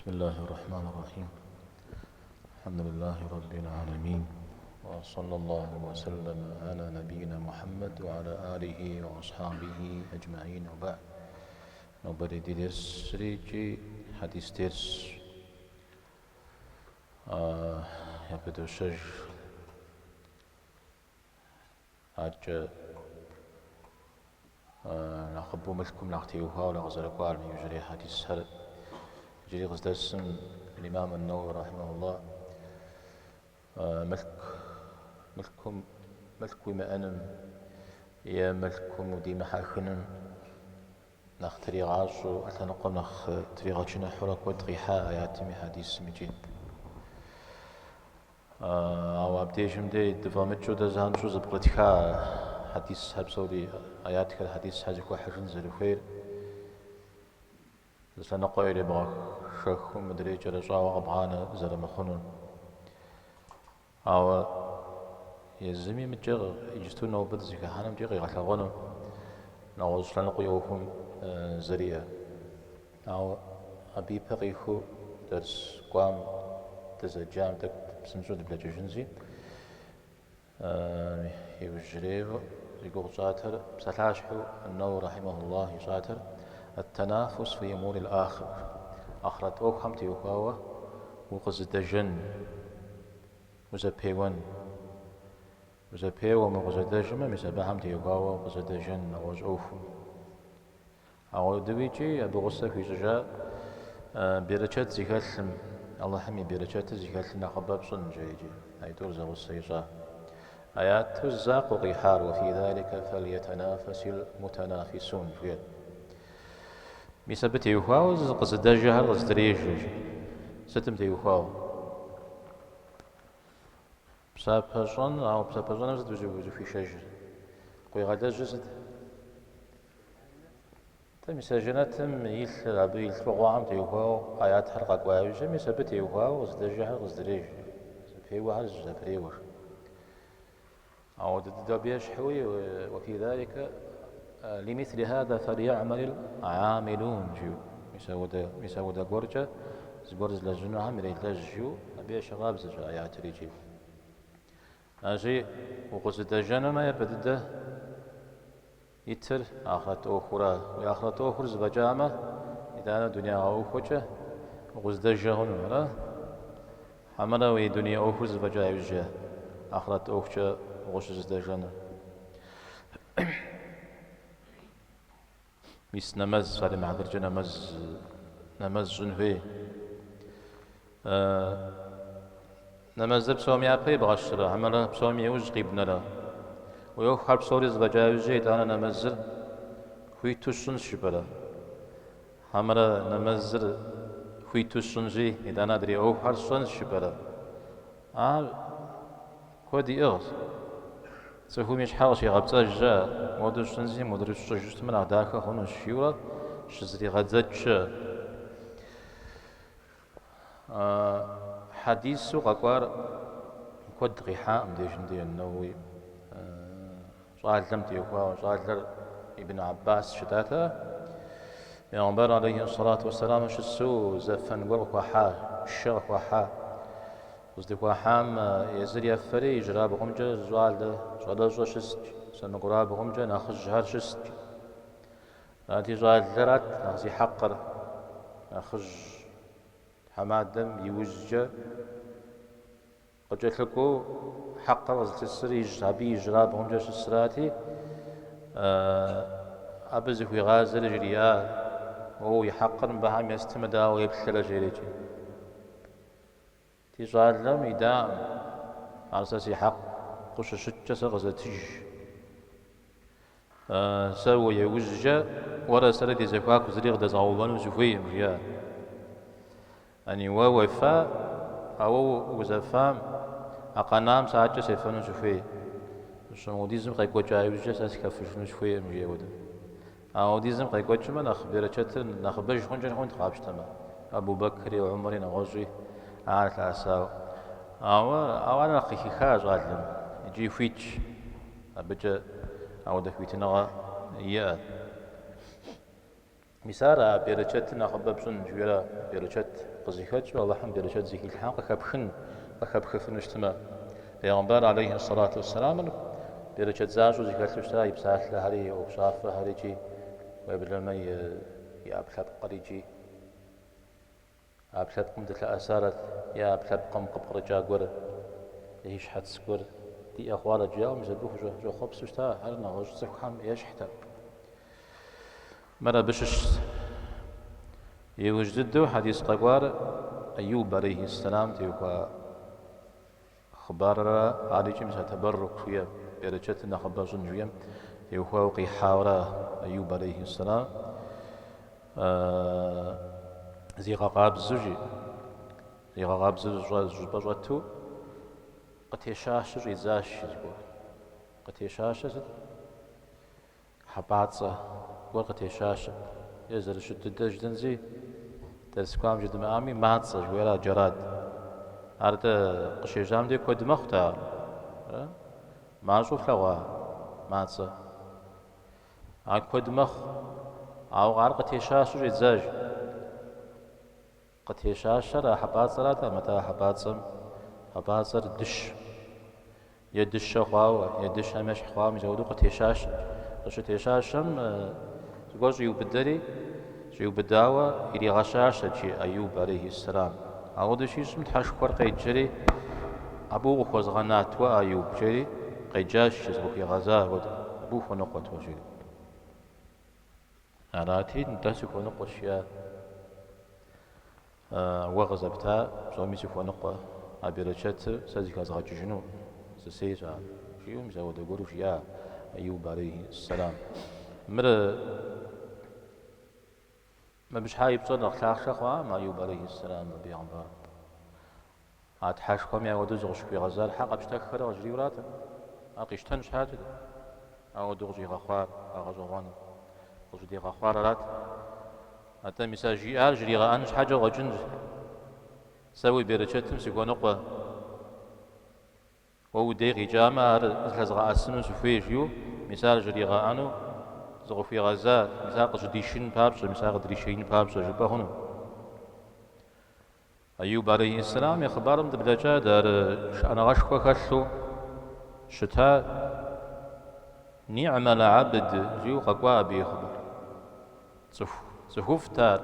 بسم الله الرحمن الرحيم الحمد لله رب العالمين وصلى الله وسلم على نبينا محمد وعلى آله وأصحابه أجمعين وبعد Нобэрей ди дерсри икӏи хьэдис дерс япыдощэж адэкӏэ нэхъыбэу мылъкум нэхъ теухуауэ къызэрыкӏуар мы иужьрей хьэдисхэр иджыри къыздэсым Имам ан-Нэуэуи рахьимэхуллах мылъку мылъкум мылъку уимыӏэным е мылъкум удимыхьэхыным нэхъ тригъащӏэу, а лъэныкъуэм нэхъ тригъэчыныхьурэ куэд къихьа аятми хьэдисым икӏи. Ауэ абдежым дей дыфӏэмыкӏыу дэ занщӏэу зэпкърытха хьэдисхэр псори, аятхэр хьэдисхэр зэхуэхьыжын зэрыхуейр зы лъэныкъуэ иребгъэшэхыу мыдрей кӏэрыщӏауэ къэбгъанэ зэрымыхъунур. Ауэ езыми мыдкӏэ иджысту нобэ дызыхыхьэнумкӏи къигъэлъэгъуэну нэгъуэщӏ лъэныкъуи ӏуэхум зэриӏэр. Ауэ абы ипэ къихуэу дэрс кӏуам дызэджам тӏэкӏу псынщӏэу дыблэкӏыжынщи, иужьрейуэ зи гугъу тщӏатэр псалъащхьэу Нэуэуи рахьимэхуллах ищӏатэр Ат-танафус фи умурил ахира, ахърэт ӏуэхухэм теухуауэ укъызыдэжэн, узэпеуэн. Узэпеуэмэ, укъызэдэжэмэ, мис абыхэм теухуауэ укъызэдэжэн нэгъуэщӏ ӏуэхум. Ауэдэу икӏи абы гъусэ хуищӏыжа берычэт зыхэлъым, Алыхьым и берычэтыр зыхэлъым нэхъыбэ пщӏын жери икӏи аитӏур зэгъусэ ищӏа. Аяту закъуэ къихьар, Уэ фи залика фальетанафасил мутанафисун, жиӏэр. Мис абы теухуауэ зыкъызыдэжэхэр къыздрежэ, жи. Сытым теухуауэ? Псапэ щӏэн, ауэ псапэ щӏэным сыт узыхуишэжыр? Къуигъэлэжьыр сыт? Тӏэ, мис а жэнэтым илъыр, абы илъ фӏыгъуэхэм теухуауэ аятхэр къэкӏуа иужькӏэ, мис абы теухуауэ къызыдэжэхэр къыздрежэ, зэпеуэхэр зыщызэпреуэ. Ауэдэ дыдэу абы ещхьуи, уэ фи залика лимисли хаза фалья'малил гьамилун жиӏэу, мис ауэдэ, мис ауэдэ гуэркӏэ зыгуэр зылэжьынухэм ирелэжь жиӏэу, абы ещхьыркъабзэщ а аятыр икӏи. Аращи, укъызыдэжэнумэ, япэ дыдэ итыр ахърэт ӏуэхура. Уи ахърэт ӏуэхур зэфӏэкӏамэ, итӏанэ дунягъэ ӏуэхукӏэ укъызыдэжэ хъуну, ара? Хьэмэрэ уи дуней ӏуэхур зэфӏэкӏа иужькӏэ ахърэт ӏуэхукӏэ укъыщызыдэжэнур. Мис нэмэз, псалъэм и хьэтыркӏэ нэмэз, нэмэз щӏын хуей. Нэмэзыр псом япэ ибгъэщрэ, хьэмэрэ псом иужь къибнэрэ? Уи ӏуэхухэр псори зэфӏэкӏа иужькӏэ итӏанэ нэмэзыр хуиту сщӏынщ жыпӏэрэ? Хьэмэрэ нэмэзыр хуиту сщӏынщи, итӏанэ адрей ӏуэхухэр сщӏэнщ жыпӏэрэ? Ар куэд иӏыгъщ. Цӏыхум и щхьэ къыщигъэпцӏэж щыӏэ, модэу сщӏынщи, модрей сщӏыжу щытмэ нэхъ дахэ хъунущ, жиӏэурэ щызригъэдзэкӏ щыӏэ. Хьэдису къэкӏуар куэд къихьакъым дежым дей Нэуэуи щӏалэм теухуауэ, щӏалэр Ибн Аббас щытатэ. Пейгъэмбар алейхи сэлату уэсселам щысу зэфэн гуэр къыхуахьа, шэ къыхуахьа. Къыздыхуахьам езыр ефэри ижьырабгъумкӏэ щӏалэ, щӏалэщӏэ щыст, сэмэгурабгъумкӏэ нэхъыжьхэр щыст. Арати, щӏалэрат нэхъ зи хьэкъыр, нэхъыжь тхьэмадэм и ужькӏэ къыкӏэлъыкӏуэу хьэкъыр къызылъысыр абы ижьырабгъумкӏэ щысрати, абы зыхуигъазэри жриӏа, Уэ уи хьэкъыр мыбыхэм естымэ, дауэ уеплърэ, жери икӏи. Ди щӏалэм идаӏым, ар сэ си хьэкъыу щыщыткӏэ сэ къызэтыж. Сэ уэ иужькӏэ уэрэ сэрэ ди зэхуаку зыри къыдэзгъэувэну сыхуейкъым, жиӏа. Ани уэ уефа, а уэ узэфам, а къэнам сэ адэкӏэ сефэну сыхуей. Мыщымыуэдизым къекӏуэкӏа иужькӏэ сэ сыхэфыжыну сыхуейкъым, жиӏэ хуэдэу. Ауэдизым къекӏуэкӏмэ, нэхъ берычэтыр нэхъыбэж хъункӏэ хъунт къапщтэмэ, Абу Бэкри, Умэри, нэгъуэщӏи ар лъэӏэсауэ. Ауэ ауэ ар нэхъ къыхиха щӏалэм икӏи хуитщ, абыкӏэ ауэдэ хуитыныгъэ иӏэ. Мис ар а берычэтыр нэхъыбэ пщӏын жыхуиӏэра, берычэт къызыхэкӏыу Алыхьым берычэт зыхилъхьам къыхэпхын, къыхэпхыфыну щытмэ. Пегъымбар алейхи сэлату уэсэламыр берычэт защӏэу зыхэлъу щыта и псалъэхэри, и ӏуэхущӏафэхэри икӏи уеблэмэ и ӏэпкълъэпкъыр икӏи ӏэпкълъэпкъым дылъэӏэсарэт е ӏэпкълъэпкъым къыпкърыкӏа гуэр е и щхьэц гуэр диӏэ хъуарэт жаӏэу мис абы хущӏэхъуэпсу щыта, ар нэгъуэщӏ цӏыхухэм ещхьтэкъым. Мыр абы щыщщ. Иужь дыдэу хьэдис къэкӏуар Аюб алейхи сэлам теухуа хъыбарра, ар икӏи мис а тэбэррук жыхуиӏэм, берычэтыр нэхъыбэ щӏын жыхуиӏэм теухуауэ къихьауэра Аюб алейхи сэлам зигъэкъабзэу жи, зигъэкъабзэу зыщӏыпӏэ щӏэту къытещащэу щӏидзащ жи зыгуэр. Къытещащэ сыт? Хьэпӏацӏэ гуэр къытещащэт. Е зэрыщыт дыдэ жытӏэнщи, дэрс кӏуам жыдмыӏами, мацӏэ жыхуиӏэра, джэрад. Ар дэ къыщежьам дей куэд мэхъут ар. Мащӏэу флъэгъуа мацӏэ? Ар куэд мэхъу, ауэ ар къытещащэу щӏидзащ. Къытещащэр а хьэпӏацӏэратэкъым, атӏэ а хьэпӏацӏэм, хьэпӏацӏэр дыщ. Е дыщэ хъуауэ, е дыщэм ещхь хъуауэ, мис апхуэдэу къытещащэт. Къыщытещащэм зыгуэр щӏиубыдэри, щӏиубыдауэ иригъэщащэт, жи Аюб алейхи сэлам. Ауэдэу щищӏым Тхьэшхуэр къеджэри, Абы укъыхуэзгъэнат уэ, Аюб, жери къеджащ, жи, зыкъыхуигъэза хуэдэ. Абы ухуэныкъуэт уэ, жери. Арати, нтӏэ сыхуэныкъуэщ, жиӏа. Уэ къызэпта псоми сыхуэныкъуэ, а берычэтыр сэ зыхэзгъэкӏыжыну сысейщ ар, жиӏэу мис ауэдэ гуэру жиӏа Аюб алейхи сэлам. Мыр мыбы щхьа и пщӏэр нэхъ лъахъшэ хъуакъым Аюб алейхи сэлам бегъымбарым. А Тхьэшхуэми ауэдэу зыкъыщыхуигъэзар хьэ къэпщтэххэрэ къыжриӏэуратэкъым. Ар къищтэн щхьэкӏэт ауэдэу къыщӏигъэхъуар, а гъэщӏэгъуэныр къыщӏыдигъэхъуар арат. Атӏэ мис а жиӏар жригъэӏэн щхьэкӏэ къыщӏэкӏынщ. Сэ уи берычэтым сыхуэныкъуэ. Уэ уи дей къикӏамэ, ар зылъэзгъэӏэсыну сыхуей, жиӏэу, мис ар жригъэӏэну зыкъыхуигъэза, мис ар къыщӏыдишын папщӏэ, мис ар къыдришеин папщӏэ жыпӏэ хъуну. Аюб алейхи сэлам и хъыбарым дыблэкӏат, ар шыӏэныгъэшхуэ хэлъу щыта Ниӏмэл абд жиӏэу къэкӏуа абы и хъыбар. Цӏыху, цӏыхуфӏт ар,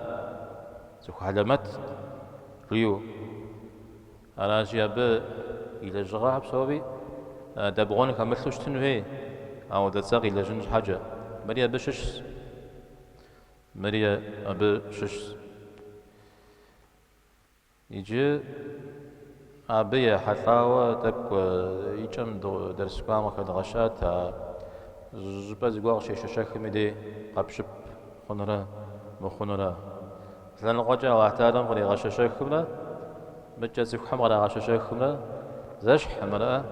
цӏыху хьэлэмэтт жиӏэу. Аращи, абы и лэжьыгъэхэр псори дэбгъуэн хэмылъу щытын хуей, ауэдэ цӏэ къилэжьын щхьэкӏэ. Мыри абы щыщщ. Мыри абы щыщщ. Иджы абы ехьэлӏауэ тӏэкӏу и кӏэм дэрс кӏуам къыхэдгъэщат, а зыщӏыпӏэ зыгуэр къыщещэщэхым и дей къэпщып хъунурэ мыхъунурэ. Лъэныкъуэкӏэ Алыхь Тэхьэлам къригъэщэщэхымрэ мыкӏэ цӏыхухэм кърагъэщэщэхымрэ зэщхьым, ара?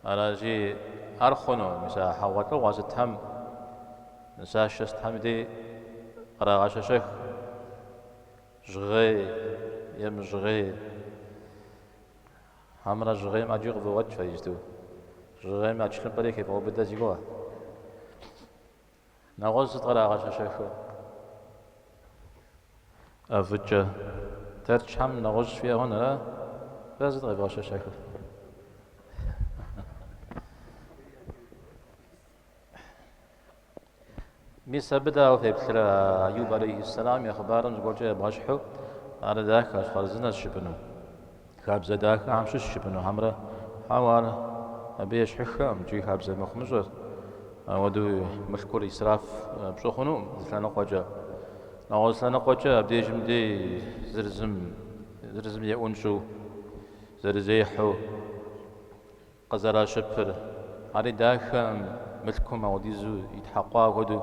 Аращи, ар хъуну, мис а хьэгъуэлӏыгъуэ сытхэм, нысашэ сытхэм и дей кърагъэщэщэх. Жьгъей е мыжьгъей. Хьэмэрэ жьгъейм ӏэджи къывогъэкӏ фэ иджыту. Жьгъейм а тхылъымпӏэри хевгъэубыдэ си гугъэ. Нэгъуэщӏ сыт кърагъэщэщэхыр? ӏэфӏыкӏэ. Тэрчхэм нэгъуэщӏ фиӏэ хъун, ара? Фэ сыт къевгъэщэщэхыр? Мис абы дауэ феплърэ Аюб алейхьиссэлам и хъыбарым зыгуэркӏэ ебгъэщхьу, ар дахэщ, хъарзынэщ жыпӏэну, хабзэ дахэхэм щыщ жыпӏэну, хьэмэрэ хьэуэ, ар абы ещхьыххэкъым икӏи хабзэ мыхъумыщӏэщ, ауэдэу мылъкур исраф пщӏы хъунукъым зы лъэныкъуэкӏэ. Нэгъуэщӏ лъэныкъуэкӏэ абдежым дей зыр зым, зыр зым еӏунщӏу, зэрызехьэу. Къызэращыпыр, ари дахэкъым, мылъкум ауэдизу итхьэкъуа хуэдэу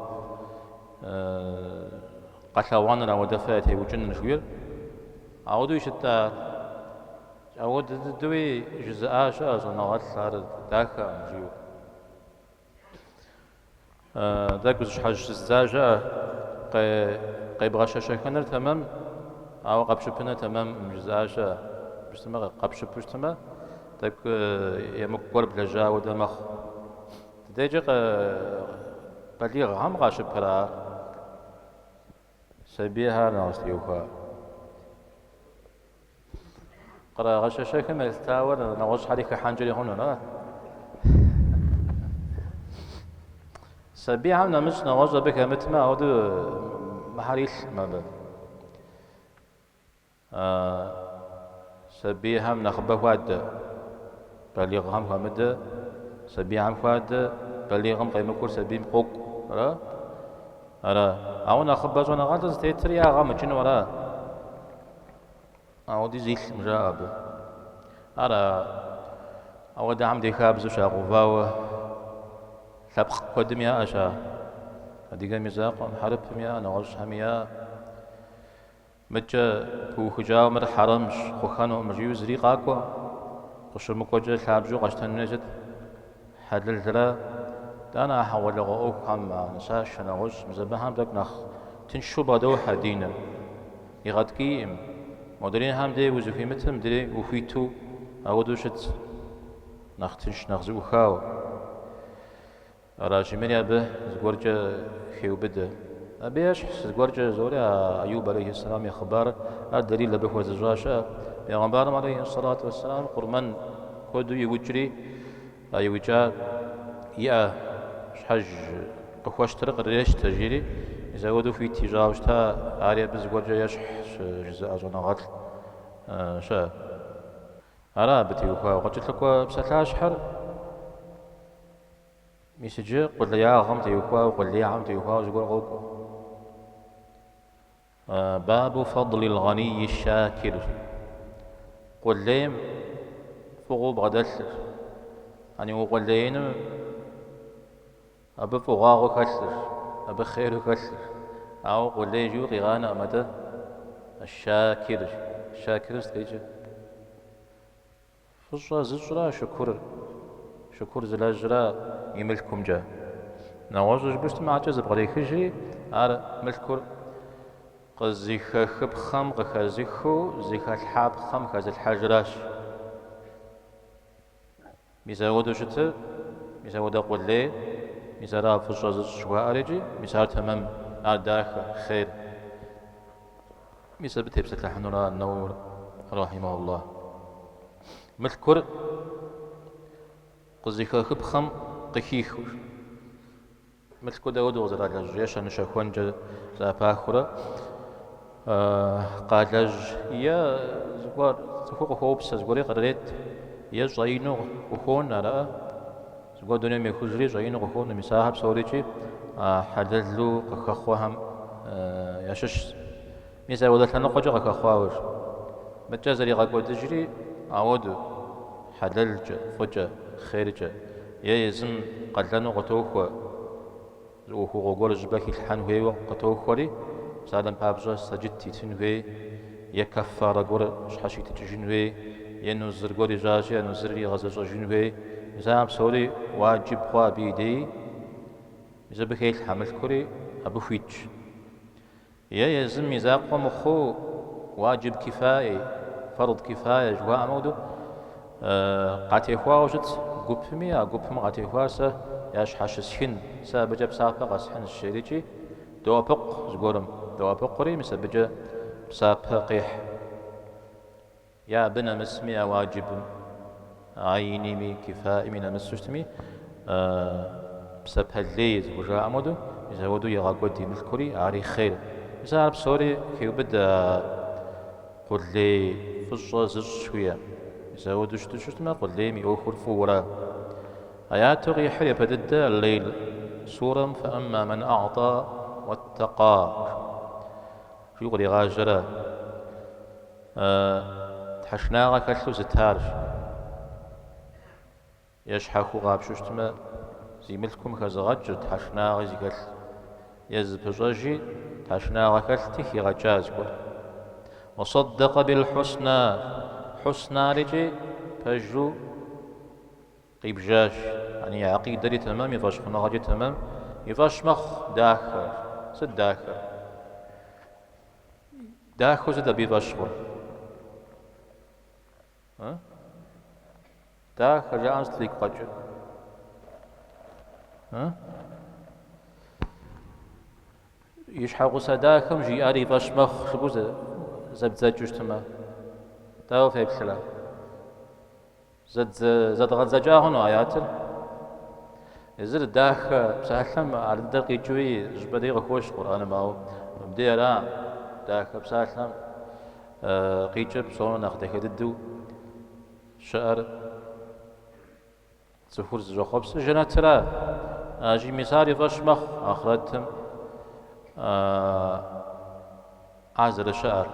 къэлъэгъуэныр, ауэдэфэ ятеукӏыныр жыхуиӏэр. Ауэдэу щыт-тӏэ ар. Ауэдэ дыдэуи жызыӏа щыӏэ щӏэныгъэлӏ, ар дахэкъым жиӏэу. Тӏэкӏу зыщхьэщызыдза щыӏэ, къебгъэщэщэхыныр тэмэм, ауэ къэпщыпыныр тэмэмкъым жызыӏа щыӏэ. Щытмэ, къэпщыпу щытмэ, тӏэкӏу емыкӏу гуэр блэжьа хуэдэ мэхъу. Дыдэкӏэ балигъхэм къащыпыр ар. Сабийхэр нэхъ зытеухуар. Кърагъэщэщэхым елъытауэ нэгъуэщӏхэри хыхьэнкӏэри хъуну, ара? Сабийхэм нэмыщӏ нэгъуэщӏ абы хэмытмэ, ауэдэу мыхьэр илъкъым абы. Сабийхэм нэхъыбэ хуадэ, балигъхэм хуамыдэ, сабийхэм хуадэ, балигъым къемыкӏур сабийм къокӏу, ара? Ара. Ауэ нэхъыбэ щӏэныгъэлӏыр зытетыр ягъэ мыкӏыну ара? Ауэдиз илъкъым жаӏэ абы. Ар ауэдэхэм дей хабзэу щагъэувауэ лъэпкъ куэдым яӏэщ ар. Адыгэм и закъуэм, хьэрыпым яӏэ, нэгъуэщӏхэми яӏэ. Мыкӏэ пыухыкӏауэ мыр хьэрэмщ, хъухэнукъым жиӏэу зыри къакӏуэ, къыщымыкӏуэкӏэ лъабжьэу къэщтэн хуейр сыт? Хьэлэлра? Итӏанэ а хьэгъуэлӏыгъуэ ӏуэхухэм, а нысашэ нэгъуэщӏ, мис абыхэм тӏэкӏу нэхъ тыншу бгъэдохьэ диныр. Игъэткӏийкъым. Модрейхэм дей узыхуимытым мыдрей ухуиту ауэдэу щыт, нэхъ тынш, нэхъ зыӏухауэ. Аращи, мыри абы зыгуэркӏэ хеубыдэ. Абы ещхьщ зыгуэркӏэ жызори а Аюб алейхьиссэлам и хъыбар, ар дэлил абы хуэзыщӏа щыӏэ. Пегъэмбарым алейхьиссалату уэсселам къурмэн куэду иукӏри, а иукӏар иӏэ щхьэж къыхуэщтэр кърырещтэ, жиӏэри, мис ауэдэу хуит ищӏауэ щыта, ари абы зыгуэркӏэ ещхьщ, жызыӏэ щӏэныгъэлӏ щыӏэ. Ара абы теухуауэ къыкӏэлъыкӏуэ псалъащхьэр? Мис иджы къулеягъэм теухуауэ, къулейхэм теухуауэ зыгуэр къокӏуэ. Бабу фадлил гъэнийи шакир. Къулейм фӏыгъуэу бгъэдэлъыр. Ани укъулеиным абы фӏыгъуагъэу хэлъыр, абы хъеру хэлъыр. Ауэ къулей жиӏэу къигъанэкъым, атӏэ шакир. Шакирыр сыт къикӏыр? Фӏыщӏэ зыщӏра шыкур, шыкур зылэжьра и мылъкумкӏэ. Нэгъуэщӏу жыпӏэу щытмэ, адэкӏэ зэпкърехыжри, ар мылъкур къызыхэхыпхъэм къыхэзыхыу, зыхэлъхьапхъэм хэзылъхьэжращ. Мис ауэдэу щытыр, мис ауэдэ къулей, мис ара фӏыщӏэ зыщӏ жыхуаӏэр икӏи, мис ар тэмэм, ар дахэ, хъер. Мис абы тепсэлъыхьынура Нэуэуир рахьимэхуллах. Мылъкур къызыхэхыпхъэм къыхихыу. Мылъкур дауэдэу къызэралэжь, е щэн-щэхуэнкӏэ зэӏэпахыурэ къалэжь, е зыгуэр цӏыхур къыхуоупсэ, зыгуэри кърырет, е щӏэину къыхуонэ, ара? Зыгуэр дунейм ехыжри щӏэину къыхуонэ, мис ахэр псорикӏи а хьэлэлу къыхэхъуэхэм ящыщщ. Мис ауэдэ лъэныкъуэкӏэ къыхэхъуауэ. Мыдкӏэ зэригъэкӏуэдыжри ауэдэу, хьэлэлкӏэ, фӏыкӏэ, хъеркӏэ, е езым къалэну къытохуэ, зы ӏуэхугъуэ гуэр зыщӏыпӏэ хилъхьэн хуейуэ къытохуэри, псалъэм папщӏэ сэджыт итын хуей, е кэффарэ гуэр щхьэщитыкӏыжын хуей, е нузыр гуэр ищӏащи, а нузырыр игъэзэщӏэжын хуей. Мис ахэр псори уаджиб хъуа абы и деи, мис абы хелъхьэ мылъкури, абы хуитщ. Е езым и закъуэ мыхъуу уаджиб кифаи, фард кифае жыхуаӏэм хуэдэу къатехуауэ щытщ гупми, а гупым къатехуар сэ ящхьэщысхын, сэ абыкӏэ псапэ къэсхьынщ, жерикӏи доӏэпыкъу зыгуэрым, доӏэпыкъури, мис абыкӏэ псапэ къехь. Е абы нэмысми, а уаджибым, айними, кифаими нэмысу щытми, псапэ лей зыхужаӏэм хуэдэу, мис апхуэдэу егъэкӏуэд и мылъкури, ари хъер. Мис ар псори хеубыдэ а къулей фӏыщӏэ зыщӏ жыхуиӏэм. Мис апхуэдэу щыту щытмэ, къулейм и ӏуэхур фӏыуэра. Аяту къихьыр япэ дыдэ Аль-Лейл сурэм фэӏэмма мэн а'та уэттакъа жиӏэу къригъажьэрэ. Тхьэшынагъэ хэлъу зытарщ. Е щхьэхуэу къапщу щытмэ, зи мылъкум хэзыгъэкӏыр тхьэшынагъи зыхэлъ. Е зыпыщӏэжи тхьэшынагъэ хэлъти хигъэкӏа зыгуэр. Уэсэддэкъэ бил-хьусна, хьуснарикӏи пэжу къибжащ. Яни и акъидэри тэмэм, и фӏэщхъуныгъэкӏи тэмэм, и фӏэщ мэхъу дахэр. Сыт дахэр? Дахэу сыт абы и фӏэщ хъур? Дахэ жаӏэм сыт игу къэкӏыр? И щхьэгъусэ дахэм жиӏар и фӏэщ мэхъу жыпӏэу зэбдзэкӏыу щытмэ. Дауэ феплърэ? Зэдгъэдзэкӏа хъуну аятыр? Езыр дахэ псалъэм ар дыдэр къикӏыуи зыщӏыпӏэ дей къыхощ Къурӏэным, ауэ мыбдей ара дахэ псалъэм къикӏыр псом нэхъ дахэ дыдэу щыӏэр цӏыхур зыщӏэхъуэпсыр жэнэтыра. Аращи, мис ар и фӏэщ мэхъу ахърэтым ар зэрыщыӏэр.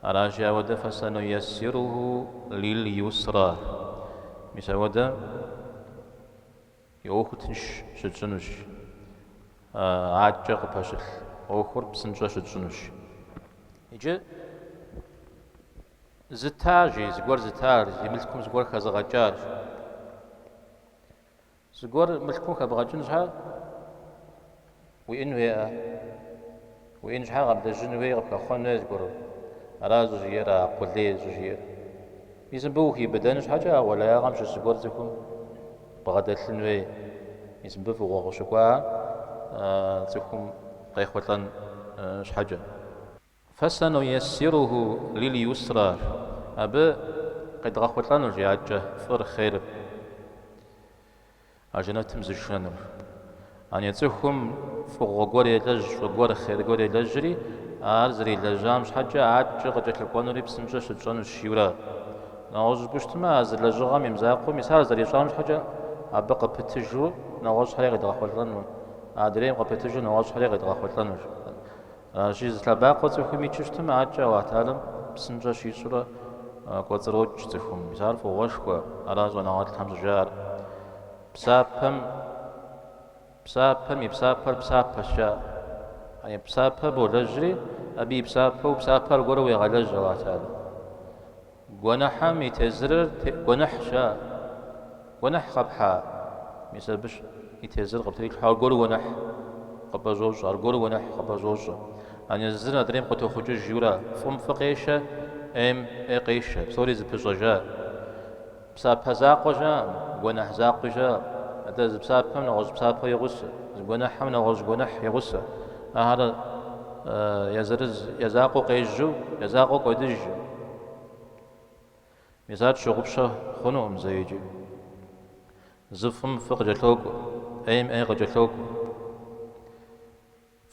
Аращи, ауэдэ фэсэнуяссируху лил-юсра. Мис ауэдэ и ӏуэхур тынш щытщӏынущ, адэкӏэ къыпэщылъ ӏуэхур псынщӏэ щытщӏынущ. Иджы зыта жи, зыгуэр зытар, зи мылъкум зыгуэр хэзыгъэкӏар. Зыгуэр мылъкум хэбгъэкӏын щхьэ уиӏэн хуейӏэ? Уиӏэн щхьэ къэблэжьын хуей, къыпхэхъуэн хуей зыгуэру. Ара щӏыжиӏэр, а къулей щӏыжиӏэр. Мис мыбы ухиубыдэн щхьэкӏэ а къулеягъэм щыщ зыгуэр цӏыхум бгъэдэлъын хуей. Мис мыбы фӏыгъуэ къыщыкӏуа цӏыхум къехъулӏэн щхьэкӏэ. Фэсэнуяссируху лил-юсра, абы къедгъэхъулӏэнущ адэкӏэ фӏыр, хъерыр, а жэнэтым зышэнур. Ани цӏыхум фӏыгъуэ гуэр елэжь, фӏы гуэр, хъер гуэр елэжьри, ар зэрилэжьам щхьэкӏэ адэкӏэ къыкӏэлъыкӏуэнури псынщӏэ щытщӏэнущ жиӏэурэ. Нэгъуэщӏ жыпӏэу щытмэ, а зы лэжьыгъэм имызакъуэу, мис ар зэрищӏам щхьэкӏэ абы къыпытыжу нэгъуэщӏхэри къедгъэхъулӏэну, адрейм къыпытыжу нэгъуэщӏхэри къедгъэхъулӏэнущ. Аращи, зы лъэбакъуэ цӏыхум ичу щытмэ, адэкӏэ Алыхь Тэхьэлам псынщӏэ щищӏурэ кӏуэцӏрокӏ цӏыхум. Мис ар фӏыгъуэшхуэ, ара щӏэныгъэлӏхэм щӏыжаӏэр. Псапэм, псапэм и псапэр псапэщ жаӏэ. Яни псапэ болэжьри, абы и псапэу псапэ аргуэру уегъэлэжь Алыхь Тэхьэлам. Гуэныхьым и тезырыр гуэныхьщ жаӏэ. Гуэныхь къэпхьа, мис абы и тезыр къыптрилъхьэу аргуэру гуэныхь къыпӏэщӏощӏэ, аргуэру гуэныхь къыпӏэщӏощӏэ. Ани зыр адрейм къытохъукӏыж жиӏэурэ, фӏым фӏы къешэ, ӏейм ӏей къешэ, псори зыпыщӏэжа. Псапэ закъуэ щыӏэкъым, гуэныхь закъуи щыӏэкъым. Атӏэ зы псапэм нэгъуэщӏ псапэ и гъусэ, зы гуэныхьым нэгъуэщӏ гуэныхь и гъусэ. Ахэр я зырыз я закъуэу къежьэу, я закъуэу кӏуэдыж. Мис ар тщыгъупщэ хъунукъым зэикӏи. Зы фӏым фӏы къыкӏэлъокӏуэ, ӏейм ӏей къыкӏэлъокӏуэ.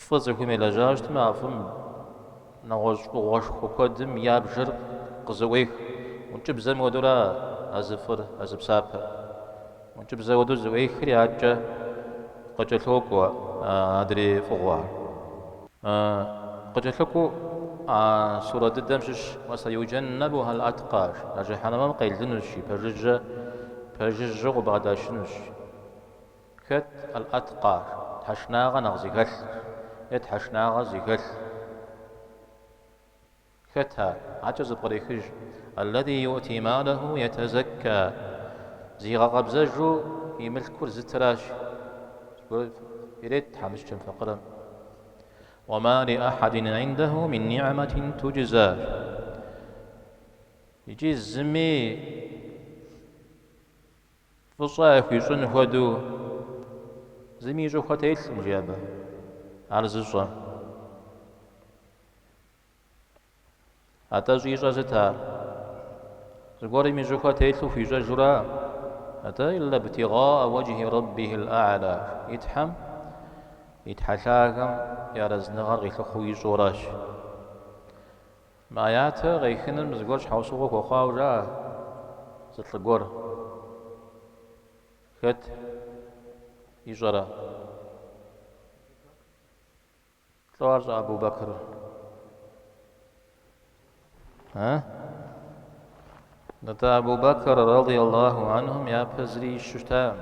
Фӏы цӏыхум елэжьауэ щытмэ, а фӏым нэгъуэщӏ фӏыгъуэшхуэ куэдым я бжэр къызэӏуех. ӏункӏыбзэм хуэдэурэ а зы фӏыр, а зы псапэр. ӏункӏыбзэ хуэдэу зэӏуехри, адэкӏэ къыкӏэлъокӏуэ адрей фӏыгъуэхэр. Къыкӏэлъыкӏуэу а сурэ дыдэм щыщ Уэсэюджэннэбухьэл аткъа, а жыхьэнэмэм къелынущ, пэжыжьэ, пэжыжьэу къыбгъэдашынущ. Хэт аль-аткъа, тхьэшынагъэ нэхъ зыхэлъ е тхьэшынагъэ зыхэлъ? Хэт ар? Адэкӏэ зэпкърехыж. Аллази юӏти малэху етэзэкка. Зигъэкъэбзэжу и мылъкур зытыращ. Зыгуэр ирет тхьэмыщкӏэм, факъырэм. Уама ли ахьадин гьиндэху мин ни'мэтин туджза. Икӏи зыми Фӏыщӏэ яхуищӏын хуэдэу зыми и щӏыхуэ телъкъым, жи абы, ар зыщӏэм. Атӏэ щӏищӏэр сыт ар? Зыгуэрым и щӏыхуэ телъу хуищӏэжура? Атӏэ илла бтигъаа уэджхи рэббихил а'ла, и Тхьэм, и Тхьэ лъагэм и арэзыныгъэр къилъыхъуэу ищӏэуращ. Мы аятыр къехыным зыгуэр щхьэусыгъуэ хуэхъуауэ жаӏэ зы лӏы гуэр. Хэт ищӏэрэ? Лӏо ар щӏы-Абу Бэкр? А? Нтӏэ Абу Бэкр радий Аллаху анхум япэ зыри ищу щытакъым.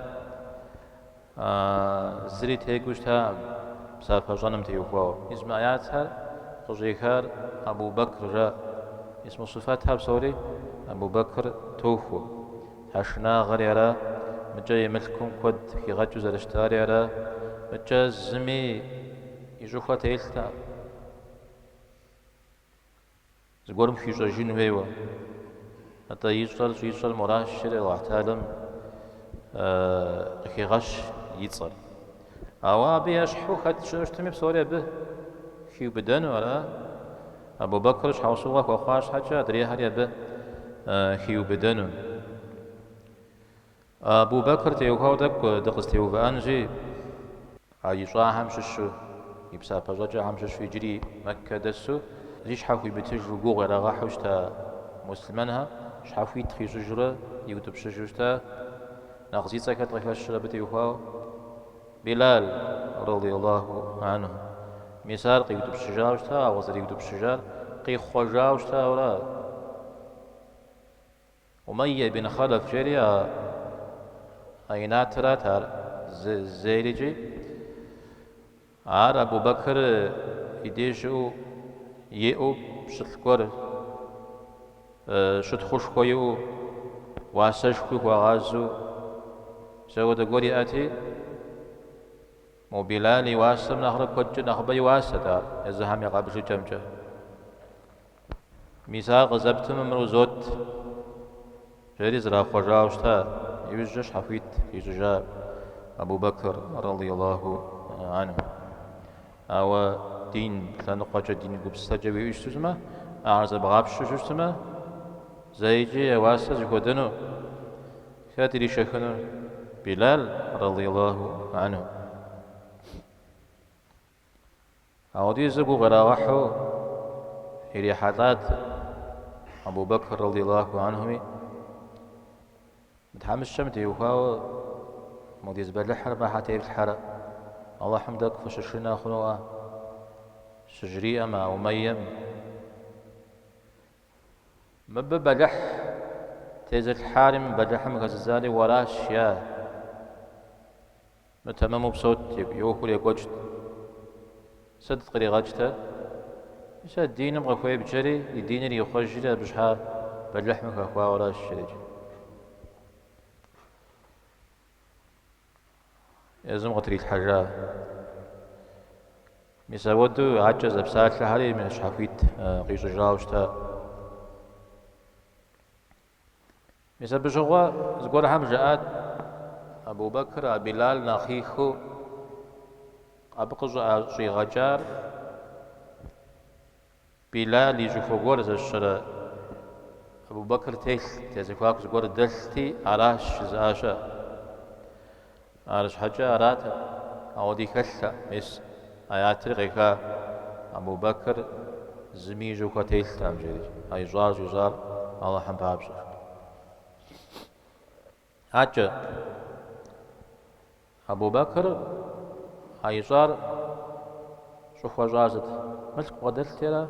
Зыри текӏыу щытакъым псапэ щӏэным теухуауэ. Мис мы аятхэр къыщӏехар Абу Бэкр жаӏэ. Мис мы сыфэтхэр псори Абу Бэкр тохуэ. Тхьэшынагъэри ара, мыкӏэ и мылъкум куэд хигъэкӏыу зэрыщытари ара, мыкӏэ зыми и щӏыхуэ телътэкъым. Зыгуэрым хуищӏэжын хуейуэ. Атӏэ ищӏэр щӏищӏэр моращ, жери Алыхь Тэхьэлам къыхегъэщ и цӏэр. Ауэ абы ещхьу хэт щыӏэу щытми, псори абы хиубыдэну ара? Абу Бэкр щхьэусыгъуэ хуэхъуа щхьэкӏэ адрейхэри абы хиубыдэну. Абу Бэкр теухуауэ тӏэкӏу дыкъызэтеувыӏэнщи, а ищӏахэм щыщу, и псапэщӏэкӏэхэм щыщу иджыри Мэккэ дэсу, зи щхьэ хуимытыжу гугъу ирагъэхьу щыта муслъымэнхэр щхьэхуит къищӏыжурэ иутӏыпщыжу щыта. Нэхъ зи цӏэ хэт къыхэщыр абы теухуауэ? Билал, радиаллаху анху. Мис ар къиутӏыпщыжауэ щыта, ауэ зэриутӏыпщыжар къихъуэжауэ щытауэра? Умэйе бин Хъэлэф жери а инатырат ар зейрикӏи, ар Абу Бэкр и деж щыӏэу иӏэу пщылӏ гуэр щытхъушхуэ иӏэу, уасэшхуи хуагъазэу мис ауэдэ гуэр иӏэти, мо Билал и уасэм нэхърэ куэдкӏэ нэхъыбэ и уасэт ар езыхэм я къэбжыкӏэмкӏэ. Мис ар къызэптымэ мыр узот, жери зэрахъуэжауэ щыта, иужькӏэ щхьэхуит къищӏыжа Абу Бэкр радиаллаху анху. Ауэ дин лъэныкъуэкӏэ, дин гупсысэкӏэ уиӏэу щытмэ, ар зэбгъапщэу щытмэ, зэикӏи я уасэ зыхуэдэну хэт иришэхынур? Билал радиаллаху анху. Ауэдизу гугъу ирагъэхьу ирихьэлӏат Абу Бэкр радиаллаху анхуми, мы тхьэмыщкӏэм теухуауэ модиз бэлыхьыр махьэ теплъхьэрэ, Алыхьым тӏэкӏу фыщышынэ хъунуӏэ? Щыжриӏэм а Умэйем, Мыбы бэлыхь тезылъхьари мы бэлыхьым хэзыдзари уэращ, я. Мытэмэму псот, и ӏуэхур екӏуэкӏт. Сыт къригъэкӏтэ? Мис а диным къыхуебджэри, и диныр ихъуэжри абы щхьа бэлыхьым хэхуауэращ жери. Езым къытрилъхьэжа. Мис ауэдэу акӏэ зэпсалъэхэри щхьэхуит къищӏыжауэ щыта. Мис абы щыгъуэ зыгуэрхэм жаӏат Абу Бэкр а Билал нэхъ хихыу абы къыщӏыӏэщӏигъэкӏар Билал и щӏыхуэ гуэр зэщэрэ Абу Бэкр телът, я зэхуаку зыгуэр дэлъти, аращ жызыӏа щыӏэ. Арщхьэкӏэ аратэкъым, ауэди хэлътэкъым, мис аятри къеха Абу Бэкр зыми и щӏыхуэ телътэкъым, жери, а ищӏар щӏищӏар Алыхьым папщӏэщ. Акӏэ Абу Бэкр а ищӏар щӏыхуэщӏар сыт? Мылъку бгъэдэлъти ара?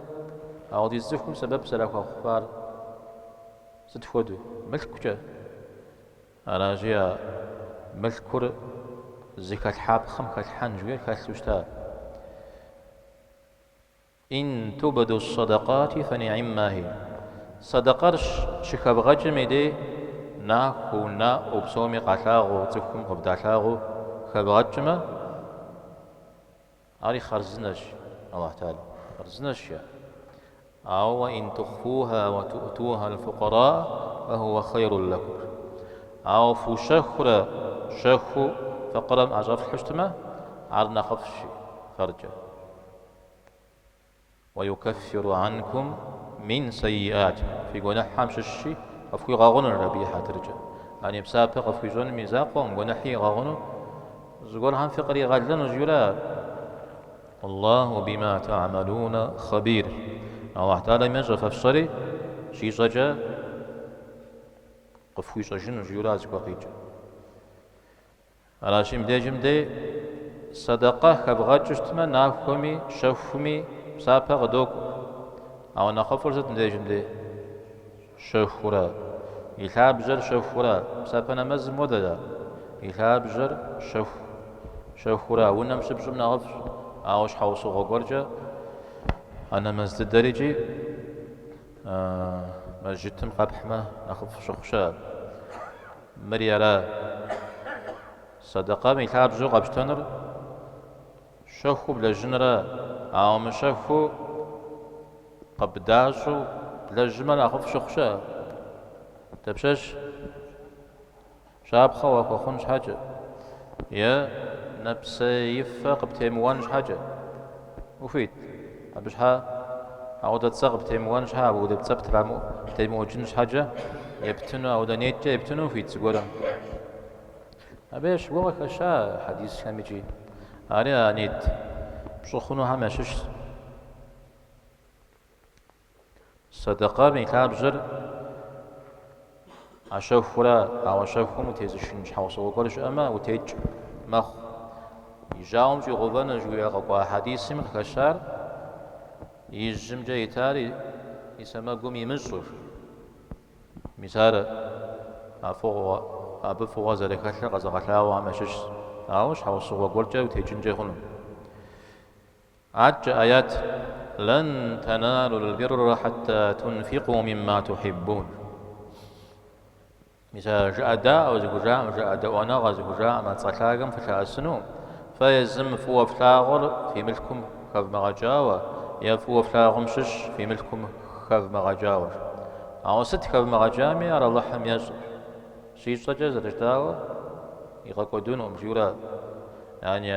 Ауэдиз цӏыхум сэбэп зэрахуэхъуфар сыт хуэдэу? Мылъкукӏэ. Аращи, а мылъкур зыхэлъхьапхъэм хэлъхьэн жыхуиӏэр хэлъу щыта. Ин тубду ссэдэкъати фэниӏимма хи. Сэдэкъэр щыхэвгъэкӏым и дей нахуэу, наӏуэу, псоми къалъагъуу, цӏыхум къывдалъагъуу хэвгъэкӏмэ, ари хъарзынэщ, Аллахь Тэхьэлам, хъарзынэщ жиӏэ. Ауэ ин тухфуха уэ туӏтуха аль-фукъара фэхуэ хъейрун лэкум. Ауэ фущэхурэ щэхуу факъырэм ӏэщӏэфлъхьэу щытмэ, ар нэхъыфӏщ фэркӏэ. Уэ юкэффиру анкум мин сэйиӏатикум. Фи гуэныхьхэм щыщи къыфхуигъэгъунущ абы и хьэтыркӏэ. Ани псапэ къыфхуищӏэным и закъуэкъым, гуэныхьи игъэгъуну зыгуэрхэм фыкъригъэлынущ, жиӏэурэ. Аллаху бима та'малуна хъэбир. Аллахь Тэхьэлам ещӏэ фэ фщӏэри, щищӏэкӏэ къыфхуищӏэжынущ, жиӏэурэ зыгуэр къикӏыр. Аращи, мыбдежым дей сэдэкъэ хэбгъэкӏыу щытмэ, нахуэми, щэхуми псапэ къыдокӏуэ. Ауэ нэхъыфӏыр сыт мыбдежым дей? Щэхурэ. И лъабжьэр щэхурэ. Псапэ нэмэзым хуэдэщ ар. И лъабжьэр щэху. Щэхурэ. Унэм щыпщӏым нэхъыфӏщ. Ауэ щхьэусыгъуэ гуэркӏэ а нэмэз дыдэрикӏи мэжджытым къэпхьмэ нэхъыфӏ щыхъу щыӏэ. Мыри ара? Сэдэкъэм и лъабжьэу къэпщтэнур щэхуу блэжьынра, ауэ мыщэхуу къыбдащӏэу блэжьмэ нэхъыфӏ щыхъу щыӏэ? Дапщэщ? Щапхъэ уахуэхъун щхьэкӏэ е Нэпсеифэ къыптемыуэн щхьэкӏэ. Ухуит? Абы щхьэ ауэдэ цӏэ къыптемыуэн щхьэ, ауэдэ цӏэ птемыӏуэкӏын щхьэкӏэ ептыну, ауэдэ неткӏэ ептыну ухуит зыгуэрым. Абы ещхьу къыхэща хьэдисхэм икӏи. Ари а нет пщӏы хъунухэм ящыщщ. Сэдэкъэм и лъабжьэр а щэхура, ауэ щэхум утезышын щхьэусыгъуэ гуэр щыӏэмэ, утекӏ мэхъу. И жьауэм щӏигъэувэну жыхуиӏэ къэкӏуа хьэдисым къыхэщар ижьымкӏэ итар и сэмэгум имыщӏэу. Мис ар а фӏыгъуэ, абы фӏыгъуэ зэрыхэлъыр къэзыгъэлъагъуэхэм ящыщщ. Ауэ щхьэусыгъуэ гуэркӏэ утекӏынкӏэ хъуну. Адэкӏэ аят, Лэн тэналул бирра хьэтта тунфикъу мимма тухьиббун. Мис а жыӏэдаӏуэ зыхужаӏэм, жыӏэдэӏуэныгъэ зыхужаӏэм а цӏэ лъагэм фылъэӏэсыну, фэ езым фӏыуэ флъагъур фи мылъкум хэвмыгъэкӏауэ, е фӏыуэ флъагъум щыщ фи мылъкум хэвмыгъэкӏауэ. Ауэ сыт хэвмыгъэкӏами, ар Алыхьым ещӏэ. Щищӏэкӏэ зэрыжытӏауэ, игъэкӏуэдынукъым, жиӏэурэ, яни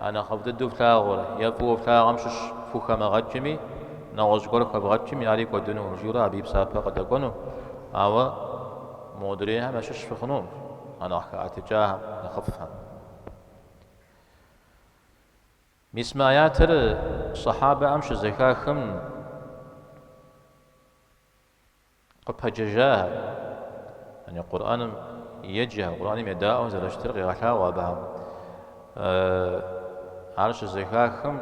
а нэхъыфӏ дыдэу флъагъур е фӏыуэ флъагъум щыщ фхухэмыгъэкӏми, нэгъуэщӏ гуэр хэвгъэкӏми, ари кӏуэдынукъым, жиӏэурэ абы и псапэ къыдэкӏуэну. Ауэ модрейхэм ящыщ фыхъунукъым, а нэхъ хэӏэтыкӏахэм, нэхъыфӏхэм. Мис мы аятыр сэхьабэхэм щызэхахым, Къыпэджэжахэр, яни Къурӏэным еджэхэр, Къурӏэным едаӏуэу зэрыщытыр къигъэлъагъуэ абыхэм. Ар щызэхахым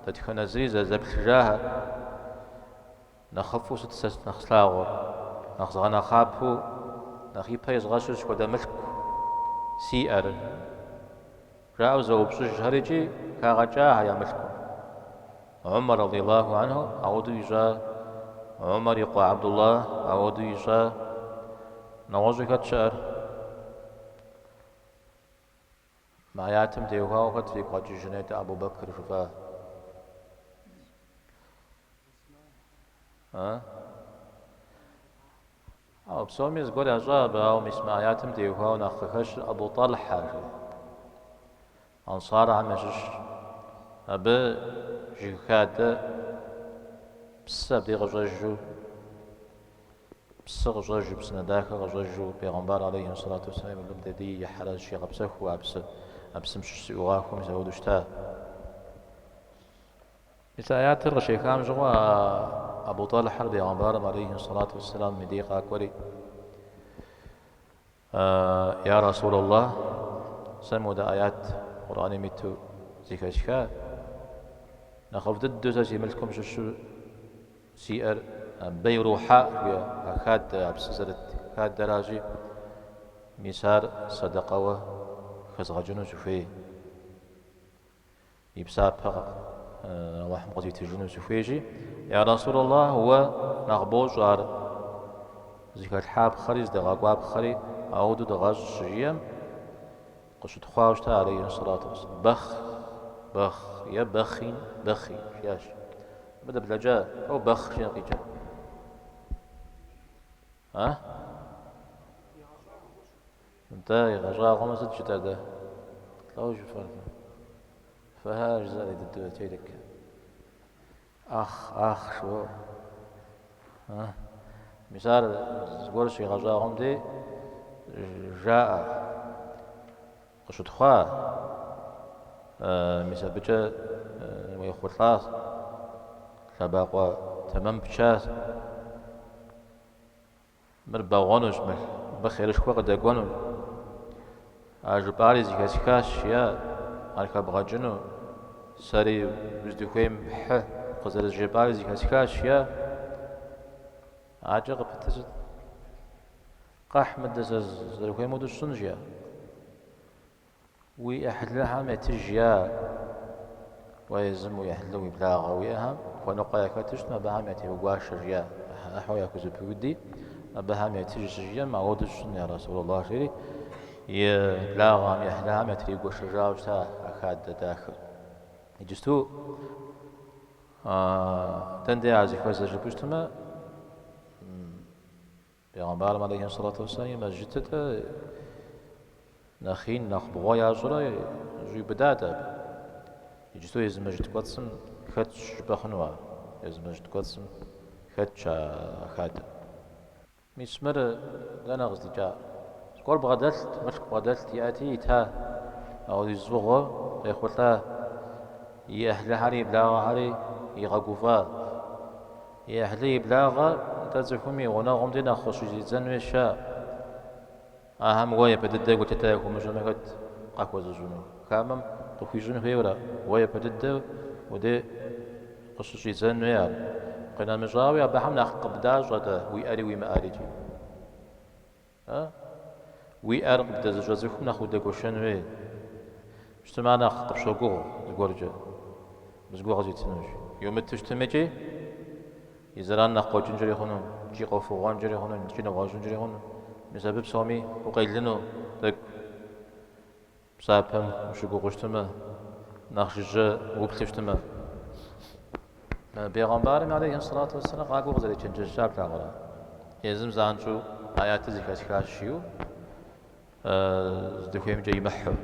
дэтхэнэ зыри зэплъыжахэр, нэхъыфӏу сыт сэ нэхъ слъагъур, нэхъ згъэнэхъапэу, нэхъ ипэ изгъэщыр сыт хуэдэ мылъку сиӏэр, жаӏэу зэупщӏыжхэр икӏи хагъэкӏахэр я мылъкум. Умар радиаллаху анху ауэдэу ищӏа, Умар и къуэ Абдулла ауэдэу ищӏа, нэгъуэщӏу хэт щыӏэр? Мы аятым теухуауэ хэт фигу къэкӏыжын нетӏэ Абу Бэкр жыфӏа? А? Ауэ псоми зыгуэр ящӏа абы, ауэ мис мы аятым теухуауэ нэхъ къыхэщыр Абу Тӏалхьэ жи. Ансархэм ящыщ. Абы жыг хадэ псы абдей къыщӏэжу, псы къыщӏэжу, псынэ дахэ къыщӏэжу, Пейгъэмбар алейхи сэлату уэсселам абы дей ихьэрэ зыщигъэпсэхуу а псы, а псым щыщ зыӏуигъахуэу мис апхуэдэу щыта. Мис аятыр къыщехам щыгъуэ а Абу Тӏалхьэр Пейгъэмбарым алейхи сэлату уэсселам и дей къакӏуэри, Я Расул Аллах, сэ модэ аят Къурӏэным иту зэхэсха, нэхъыфӏ дыдэу сэ си мылъкум щыщу сиӏэр Бейрухьа жиӏэ, а хадэ, а псы зэрыт хадэращи, мис ар сэдэкъэуэ хэзгъэкӏыну сыхуей. И псапэ Алыхьым къызитыжыну сыхуейщи, Я Расул Аллах, уэ нэхъ бощӏэ ар зыхэлъхьапхъэри, здэгъэкӏуапхъэри, ауэдэу дыгъэщӏ щыжиӏэм, къыщытхъуауэ щыта алейхи сэлату уэсселам. Бэхъ, бэхъ, е бэхъин, бэхъи, жиӏащ. Абы дыблэкӏа, ауэ бэхъ жиӏэм къикӏыр. А? Нтӏэ, игъэщӏагъуэмэ сыт жытӏэр дэ? Лӏо жыфӏэр фэ? Фэхэ жызыӏэр дыдэу телек. Ах, ах, жыфӏэу. А? Мис ар зыгуэр щигъэщӏагъуэм дей жаӏэ. Къыщытхъуа, мис абыкӏэ уехъулӏа, лъэбакъуэ тэмэм пча. Мыр бэгъуэнущ, мыбы хъерышхуэ къыдэкӏуэнущ. А жыпӏари зэхэсхащ, жиӏа, ар хэбгъэкӏыну, сэри уздыхуейм хьы къызэрызжепӏари зэхэсхащ, жиӏа. Адэкӏэ къыпытыр сыт? Къэхь мыдэ сэ зэрыхуейм хуэдэу сщӏын, жиӏа. Уи ӏыхьлыхэм етыж, жиӏа, уэ езым уи ӏыхьлы, уи благъэ уиӏэхэм хуэныкъуэ яхэту щытмэ, абыхэм ятеугуашэ, жиӏа, ӏыхьэу яхузэпыуди, абыхэм етыж щыжиӏэм, ауэдэу сщӏын, я Расул Аллах, жери, и благъэм, и ӏыхьлыхэм ятригуэшэжауэ щыта а хадэ дахэр. Иджысту дэнэ дей ар зыхуэзэр жыпӏэу щытмэ, Пейгъэмбарым алейхи сэлату уэсселам и мэжджытыр-тӏэ. Нэхъ ин, нэхъ бгъуэ ящӏурэ щӏиубыдат абы. Иджысту езы мэжджыт кӏуэцӏым хэтщ жыпӏэ хъуну ар. Езы мэжджыт кӏуэцӏым хэтщ а хадэм. Мис мыр дэнэ къыздикӏар? Зыгуэр бгъэдэлът, мылъку бгъэдэлът иӏэти ита. Ауэдиз фӏыгъуэ къехъулӏа, и ӏыхьлыхэри и благъэхэри игъэгуфӏа. И ӏыхьлы и благъэ нтӏэ цӏыхум и гъунэгъум де нэхъ къыщыщӏидзэн хуей щыӏэ. Ахэм уэ япэ дыдэ гулъытэ яхуумыщӏмэ хэт къахуэзыщӏыну? Хамэм къыхуищӏын хуейуэрэ, уэ япэ дыдэ уи дей къыщыщӏидзэн хуей ар. Къинэмыщӏауи абыхэм нэхъ къыбдащӏэ-тӏэ уиӏэри уимыӏэрикӏи. А? Уиӏэр къыбдэзыщӏэ цӏыхум нэхъ удэгуэшэн хуей. Щытмэ ар нэхъ къыпщогугъ зыгуэркӏэ. Зыгуэр къызитынущ. Йумыту щытмикӏи, и зэран нэхъ къокӏынкӏэри хъуну, икӏи къофыгъуэнкӏэри хъуну, икӏи нэгъуэщӏынкӏэри хъуну. Мис абы псоми укъелыну тӏэкӏу псапэм ущыгугъыу щытмэ, нэхъ жыжьэ уплъу щытмэ. Бегъымбарым алейхи сэлату уэсселам къакӏуэу къызэречэнджэщар плъагъурэ? Езым занщӏэу аятыр зэхэсхащ жиӏэу здыхуеймкӏэ имыхьу.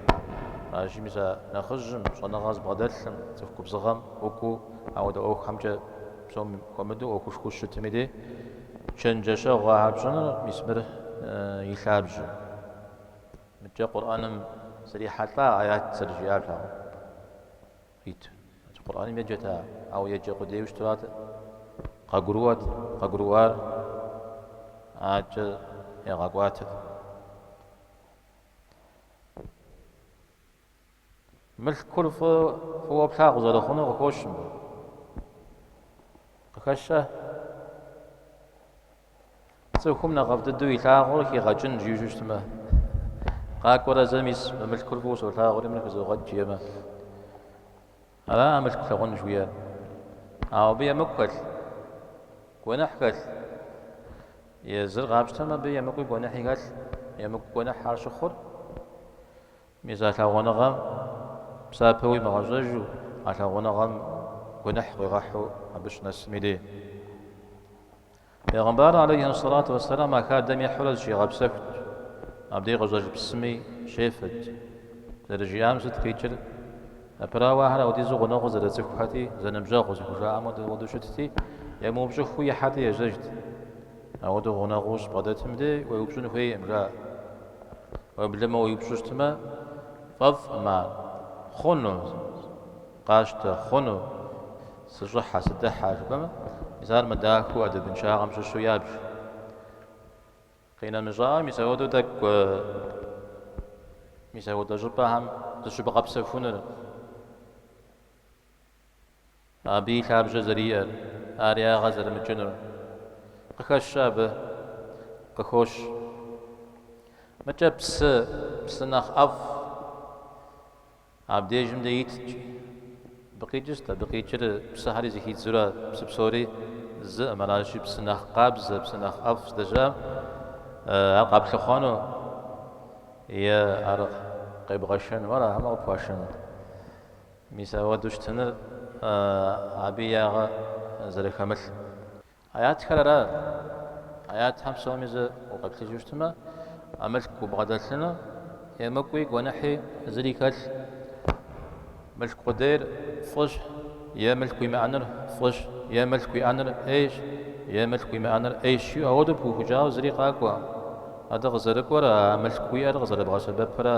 Аращи, мис а нэхъыжьым, щӏэныгъэ зыбгъэдэлъым, цӏыху губзыгъэм укӏуэу ауэдэ ӏуэхухэмкӏэ псом хуэмыдэу ӏуэхушхуэу щытым и дей чэнджэщэгъу ахэр пщӏыныр, мис мыр и лъабжьэу. Мыдкӏэ Къурӏэным зрихьэлӏа аят зэрыжиӏар плъагъурэ ит. Къурӏэным еджэт ар, ауэ еджэ къудейуэ щытурат, къагурыӏуэт, къагурыӏуар адэкӏэ ягъэкӏуатэт. Мылъкур фӏыуэ плъагъу зэрыхъунур къыхощ мыбы. Къыхэщэ. Цӏыхум нэхъыфӏ дыдэу илъагъур хигъэкӏын жиӏэу щытмэ, къакӏуэрэ зэ мис мы мылъкур фӏыуэ солъагъури мыр хызогъэкӏ жиӏэмэ, ара а мылъку лъагъун жыхуиӏэр? Ауэ абы емыкӏу хэлъ, гуэныхь хэлъ. Езыр къапщтэмэ, абы емыкӏуи гуэныхьи хэлъ, емыкӏу гуэныхь ар щыхъур. Мис а лъагъуныгъэм псапэ уимыгъэщӏэжу, а лъагъуныгъэм гуэныхь къуигъэхьу абы щынэсым и дей. Бегъымбар алейхи сэлату уэсселам а хадэм ихьурэ зыщигъэпсэхут, абдей къыщӏэж псыми щефэт. Зэрыжиӏам сыт къикӏыр? Япэрауэ, ахэр апхуэдизу гъунэгъуу зэрыцӏыхухэти, зэныбжьэгъу зыхужаӏэм хуэдэу щытти, емыупщӏыххэу ихьэти ежьэжт. Ауэдэу гъунэгъуу щыбгъэдэтым дей уеупщӏын хуейкъым, жаӏэ. Уеблэмэ уеупщӏу щытмэ, фӏэфӏкъым ар. Хъуну, къащтэ, хъуну, сыщӏыхьэ, сыдыхьэ, жыпӏэмэ, мис ар мыдахэу ӏэдэбыншагъэм щыщу ябж. Къинэмыщӏауэ, мис ауэдэу тӏэкӏу, мис ауэдэ щӏыпӏэхэм зыщыбгъэпсэхуныр, Абы и лъабжьэ зэриӏэр, ар ягъэ зэрымыкӏынур. Къыхэщ абы, къыхощ. Мыкӏэ псы, псы нэхъ ӏэфӏ абдежым дэ итт. Абы къикӏыр сыт? Абы къикӏыр псыхэри зыхидзурэ, псы псори зыӏым, аращи, псы нэхъ къабзэ, псы нэхъ ӏэфӏ здэщыӏэм ар къэплъыхъуэну е ар къебгъэшэну, ара хьэмэ къыпхуашэну? Мис ауэдэу щытыныр абы и ягъэ зэрыхэмылъ. Аятхэр ара? Аятхэм псоми зэ укъеплъыжу щытмэ, а мылъку убгъэдэлъыну емыкӏуи гуэныхьи зыри хэлъ. Мылъку къудейр фӏыщ, е мылъку уимыӏэныр фӏыщ, е мылъку уиӏэныр ӏейщ, е мылъку уимыӏэныр ӏейщ жиӏэу ауэдэу пыухыкӏауэ зыри къакӏуэкъым. Атӏэ къызэрыкӏуэр а мылъку уиӏэр къызэрыбгъэсэбэпрэ,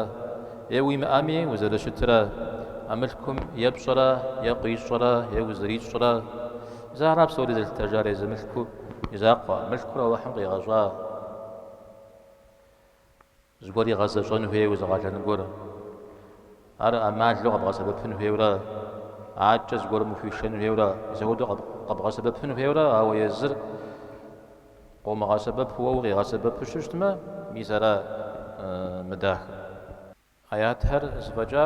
е уимыӏэми узэрыщытрэ, а мылъкум епщӏэрэ, е къуищӏэрэ, е узэрищӏрэ. Мис ара псори зэлъытэжар езы мылъку и закъуэ. Мылъкур Алыхьым къигъэщӏа зыгуэр игъэзэщӏэн хуейуэ зы къалэн гуэр. Ар ӏэмалу къэбгъэсэбэпын хуейуэрэ, адэкӏэ зыгуэрым ухуишэн хуейуэрэ, мис апхуэдэу къэбгъэсэбэпын хуейуэрэ, ауэ езыр къомыгъэсэбэпу уэ укъигъэсэбэпу щытмэ, мис ара мыдахэр. Аятхэр зэфӏэкӏа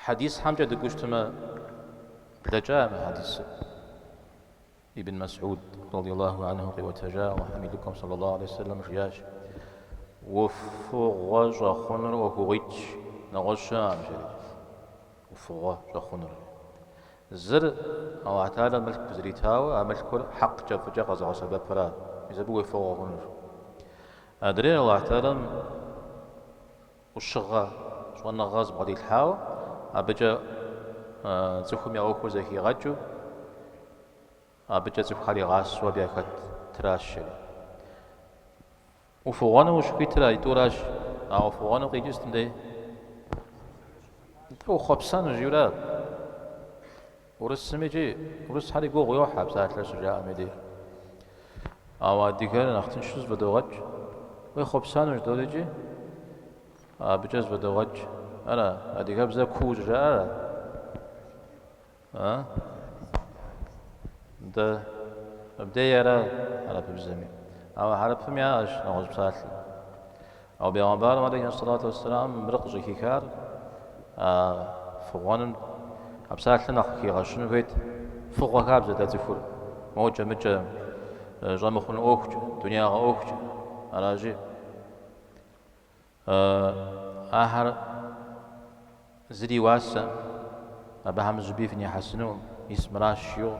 хьэдисхэмкӏэ дыкӏуэу щытмэ, блэкӏа мы хьэдисыр. Ибн Мэсӏуд, радиаллаху анху, къиӏуэтэжа Алыхьым и лӏыкӏуэм, саллаллаху алейхи вассэлэм, жиӏащ, Уфыгъуэ щӏэхъунур ӏуэхугъуитӏщ, нэгъуэщӏ щыӏэкъым, жери. Уфыгъуэ щӏэхъунур. Зыр Алыхь Тэхьэлам мылъку зритауэ, а мылъкур хьэкъкӏэ, фӏыкӏэ къэзыгъэсэбэпра, мис абы уефыгъуэ хъунущ. Адрейр Алыхь Тэхьэлам. ӏущыгъэ, щӏэныгъэ зыбгъэдилъхьауэ, абыкӏэ цӏыхум я ӏуэхур зэхигъэкӏыу, абыкӏэ цӏыхухэр игъасэу абы яхэтращ жери. Уфыгъуэну ущыхуитыр аитӏуращ, ауэ фыгъуэну къикӏыр сытым дей? Нтӏэ, ухъуэпсэну жиӏэура? Урысым икӏи, урысхэри гугъу йохь а псалъэр щыжаӏэм и дей. Ауэ адыгэр нэхъ тыншу зэфӏэдогъэкӏ. Уехъуэпсэну жыдоӏэр икӏи, абыкӏэ зэфӏэдогъэкӏ. Ара, адыгэбзэ куу щӏыжаӏэр ара? А? Нтӏэ, мыбдей ара хьэрыпыбзэми. Ауэ хьэрыпым яӏэщ нэгъуэщӏ псалъэ. Ауэ бегъымбарым алейхи сэлату уэсселам мыр къыщӏыхихар а фыгъуэным а псалъэр нэхъ къыхигъэщыну хуейт. Фыгъуэ хабзэт а цӏыхур, мокӏэ-мыкӏэ щӏэмыхъун ӏуэхукӏэ, дунеягъэ ӏуэхукӏэ. Аращи, ахэр зыри уасэ, абыхэм зыщӏыпӏи фынихьэсынукъым, мис мыращ жиӏэу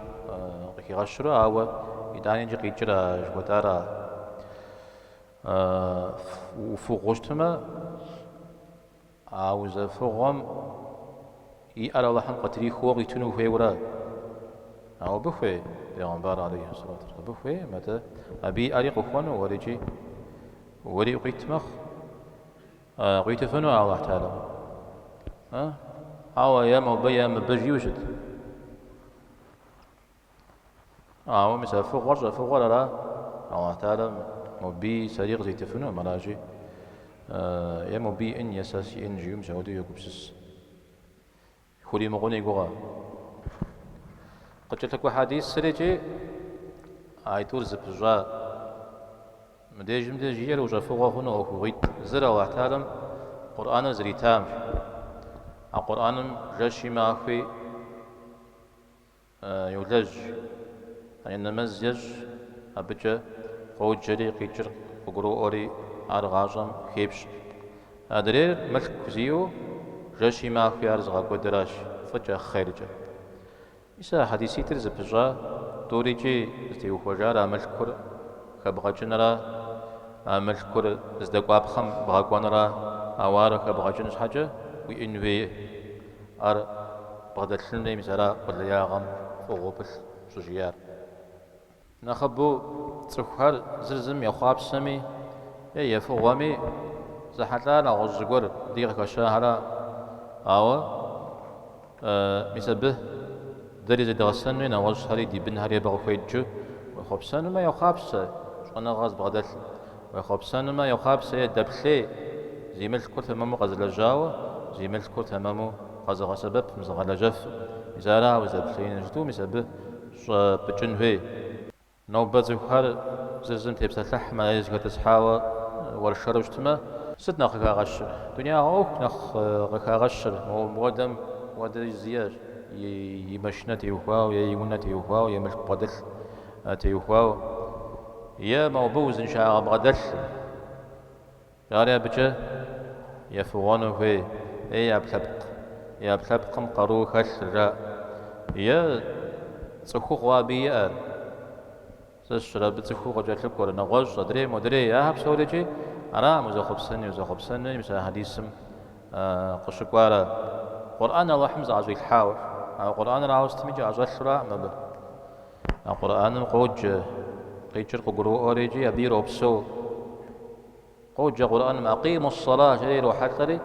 къыхигъэщурэ, ауэ итӏани икӏи къикӏыр а жыхуэтӏара. Уфыгъуэу щытмэ, а узэфыгъуэм иӏэр Алыхьым къытрихыу уэ къуитыну хуейуэрэ? Ауэ абы хуей, бегъымбар алейхи сэлату уэсселам, абы хуейм, атӏэ абы иӏэри къыхуэну уэрикӏи, уэри къуит мэхъу. Къуитыфыну Алыхь Тэхьэлам? Ауэ е мобы, е мыбы жиӏэу щыт. Ауэ мис а фыгъуэр щӏэфыгъуэр ара? Алыхь Тэхьэлам мобыи сэри къызитыфынукъым, аращи, е мобы иӏэн, е сэ сиӏэн жиӏэу мис апхуэдэу йогупсыс. Хуримыкъун и гугъэ. Къыкӏэлъыкӏуэ хьэдисыр икӏи аитӏур зэпыщӏа. Мыдежым деж жиӏэр ущӏэфыгъуэ хъуну ӏуэхугъуитӏ. Зыр Алыхь Тэхьэлам Къурӏэныр зритам. А Къурӏэным жэщи махуи Йолэжь, и нэмэз ещӏ, абыкӏэ къоджэри, къикӏыр къыгуроӏуэри, ар гъащӏэм хепщэ. Адрейр мылъку зиӏэу жэщи махуи ар зыгъэкӏуэдыращ, фӏыкӏэ, хъеркӏэ. Мис а хьэдиситӏыр зэпыщӏа, тӏурикӏи зытеухуэжар а мылъкур хэбгъэкӏыныра, а мылъкур здэкӏуапхъэм бгъэкӏуэныра, ауэ ар хэбгъэкӏын щхьэкӏэ уиӏэн хуей. Ар бгъэдэлъын хуей, мис ара къулеягъэм фӏыгъуэу пылъ щӏыжиӏар. Нэхъыбэу цӏыхухэр зыр зым ехъуапсэми е ефыгъуэми зэхьэлӏар нэгъуэщӏ зыгуэр ди къыхэщахьэра. Ауэ мис абы дэри зедгъэсэнуи, нэгъуэщӏхэри ди бынхэри абы къыхуедджэу уехъуэпсэнумэ ехъуапсэ щӏэныгъэ зыбгъэдэлъ. Уехъуэпсэнумэ ехъуапсэ е дэплъей, зи мылъкур тэмэму къэзылэжьауэ, зи мылъкур тэмэму къэзыгъэсэбэпым, зыгъэлэжьэфым. Мис ара уздэплъеину щыту, мис абы щӏэпӏыкӏын хуей. Нобэ цӏыхухэр зыр зым тепсэлъыхьмэ е зэхэтӏысхьауэ уэршэру щытмэ, сыт нэхъ къыхагъэщыр? Дунеягъэ ӏуэху нэхъ къыхагъэщыр, мыуэдэм уэдэ зиӏэщ, и машинэ теухуауэ е и унэ теухуауэ е мылъку бгъэдэлъ теухуауэ. Е мобы узыншагъэ бгъэдэлъ, жари абыкӏэ ефыгъуэну хуей, е и ӏэпкълъэпкъ, и ӏэпкълъэпкъым къару хэлъыр, жаӏэ. Е цӏыхугъэу абы иӏэр, сэ сщӏэрэ абы цӏыхуу къыкӏэлъыкӏуэр, нэгъуэщӏ, адрей, модрей, ахэр псорикӏи аракъым узэхъуэпсэни, узэхъуэпсэнури мис а хьэдисым къыщыкӏуарэ. Къурӏэн Алыхьым зыӏэщӏилъхьауэ. Ауэ Къурӏэныр ауэ сытмикӏи ӏэщӏэлъуракъым абы. А Къурӏэным къоджэ, къикӏыр къыгуроӏуэри икӏи абы иропсэу. Къоджэ Къурӏэным, Акъиму ссала жери ирохьэлӏэри,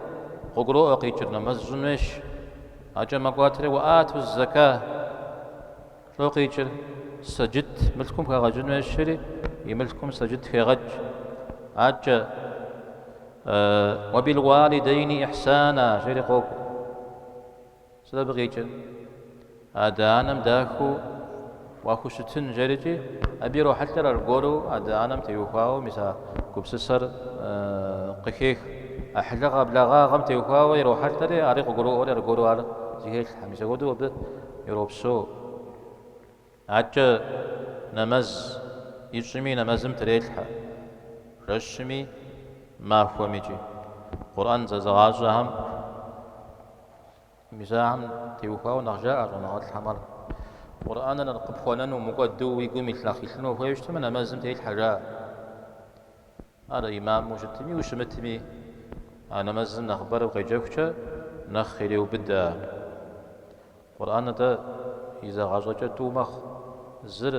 къыгуроӏуэ къикӏыр, нэмэз щӏын хуейщ. Акӏэ мэкӏуатэри, Уа ату ззэка, лӏо къикӏыр, сэджыт мылъкум хэгъэкӏын хуейщ жери, и мылъкум сэджыт хегъэкӏ. Акӏэ, Уабилуалидейни ихьсана жери къокӏуэ. Сыт абы къикӏыр? Адэ-анэм дахэу уахущытын жерикӏи, абы ирохьэлӏэр аргуэру адэ-анэм теухуауэ мис а гупсысэр къыхех. ӏыхьлыгъэ благъагъэм теухуауэ ирохьэлӏэри, ари къыгуроӏуэри аргуэру ар зыхелъхьэ. Мис апхуэдэу абы иропсэу. Акӏэ нэмэз ищӏми нэмэзым трелъхьэ, жэщми махуэмикӏи. Къурӏэн зэзыгъащӏэхэм Мис ахэм теухуауэ нэхъ жаӏэ щӏэныгъэлӏхэм ар. Къурӏэныр къыпхуэнэну мыкӏуэду уи гум илъ нэхъ илъыну ухуейуэ щытмэ, нэмэзым телъхьэ жаӏэ. Ар имаму щытми ущымытми. А нэмэзым нэхъыбэрэ укъеджэхукӏэ нэхъ иреубыдэ. Къурӏэныр-тӏэ и зэгъэщӏэкӏэ тӏу мэхъу. Зыр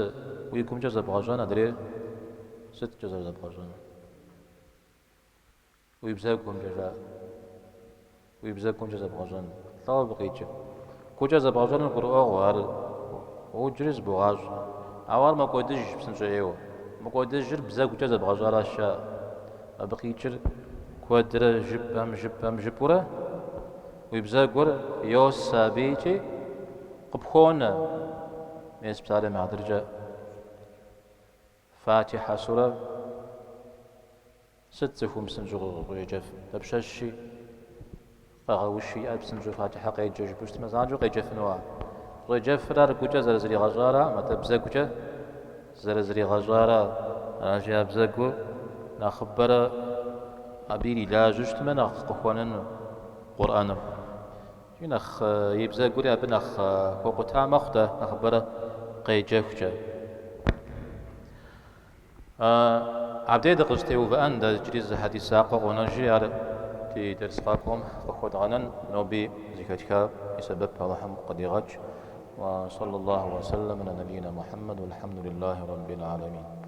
уи гумкӏэ зэбгъэщӏэн, адрейр сыткӏэ зэрызэбгъэщӏэнур? Уи бзэгумкӏэ жаӏэ. Уи бзэгумкӏэ зэбгъэщӏэн. Лӏо абы къикӏыр. Гукӏэ зэбгъэщӏэнур гурыӏуэгъуэ, ар уоджри зыбогъащӏэ. Ауэ ар мэкӏуэдыж псынщӏэ ӏейуэ. Мыкӏуэдыжыр бзэгукӏэ зэбгъэщӏаращ жаӏэ. Абы къикӏыр куэдрэ жыпӏэм, жыпӏэм, жыпӏэурэ уи бзэгур йосэ абы икӏи къыпхуонэ. Мес псалъэм и хьэтыркӏэ Фатихьэ сурэр. Сыт цӏыхум псынщӏэу къыщӏеджэф? Дапщэщи къэгъэуши иӏэр псынщӏэу Фатихьэ къеджэ жыпӏэу щытмэ, занщӏэу къеджэфыну ар. Щӏеджэфыр ар гукӏэ зэрызригъэщӏараӏым, атӏэ бзэгукӏэ зэрызригъэщӏара. Аращи, а бзэгур нэхъыбэрэ абы ирилажьэу щытмэ, нэхъ къыхуэнэну Къурӏэныр. Икӏи нэхъ и бзэгури абы нэхъ хуэкъута мэхъу-тӏэ, нэхъыбэрэ къеджэхукӏэ. Абдей дыкъыщытеувыӏэн дэ иджыри зы хьэдис закъуэ къонэжри, ар ди дерс къакӏуэм къыхуэдгъэнэн, ноби зэхэтха и сэбэп Алыхьым къыдигъэкӏ. Ва саллаллаху ва саллам аля набийна Мухьэммэд, вальхьэмдулиллахи раббил аламин.